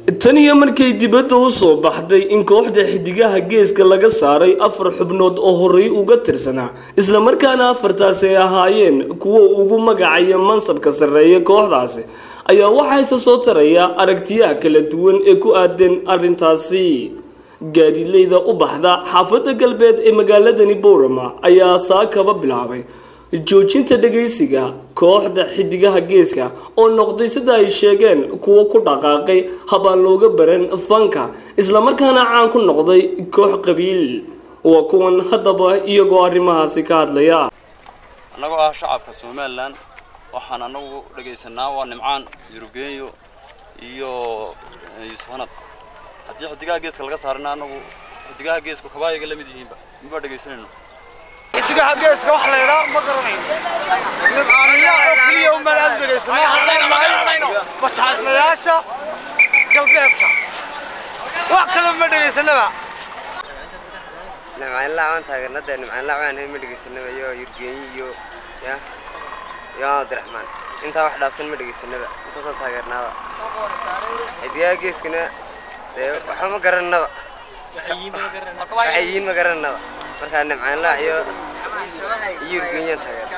Tan iyo markay dibadda u soo baxday in kooxda Xidigaha Geeska laga saaray 4 xubnood oo horey uga tirsanaa, islamarkaana afartaasi ay ahaayeen kuwa ugu magacaya mansabka sarreeya kooxdaasi, ayaa waxaa isa soo taraya aragtiyaha kala duwan ee ku aadan arrintaasi. Gaadiidleyda u baxda xaafadda galbeed ee magaaladani Boorama ayaa saakaba bilaabay joojinta dhagaysiga kooxda Xidigaha Geeska oo noqday, sida ay sheegeen, kuwo ku dhaqaaqay habaan looga baran fanka, islamarkaana caan ku noqday koox qabiil. Waa kuwan haddaba iyagoo arrimahaasi ka hadlaya. Annagoo ah shacabka Somaliland, waxaan annagu dhegaysanaa waa Nimcaan, Yurubgeeyo iyo Yuusuf Hanad. Haddii Xidigaha Geeska laga saarana, annagu Xidigaha Geesku kabaayaga la mid yihiinba maba dhegaysanayno. Xidigaha Geeska wax la yidhaa ma garanayno. Nimcaaniya oo keliya umaan aad dhegaysanaa. Waxaan bajaajlayaasha galbeedka wax kale ma dhegaysanaba. Nimcaan Laac waan taageernada. Nimcaan Laac waan ma dhegaysanaba, iyo Yurgeeyi iyo ya iyo Cabdiraxmaan. Intaa wax dhaafsan ma dhegaysanaba, intaasaan taageernaaba. Xidigaha Geeskana dee waxba ma garanaba, waxay yihiin ma garanaba. Markaa Nimcaan Laac iyo Yurgeeyaan taageerna.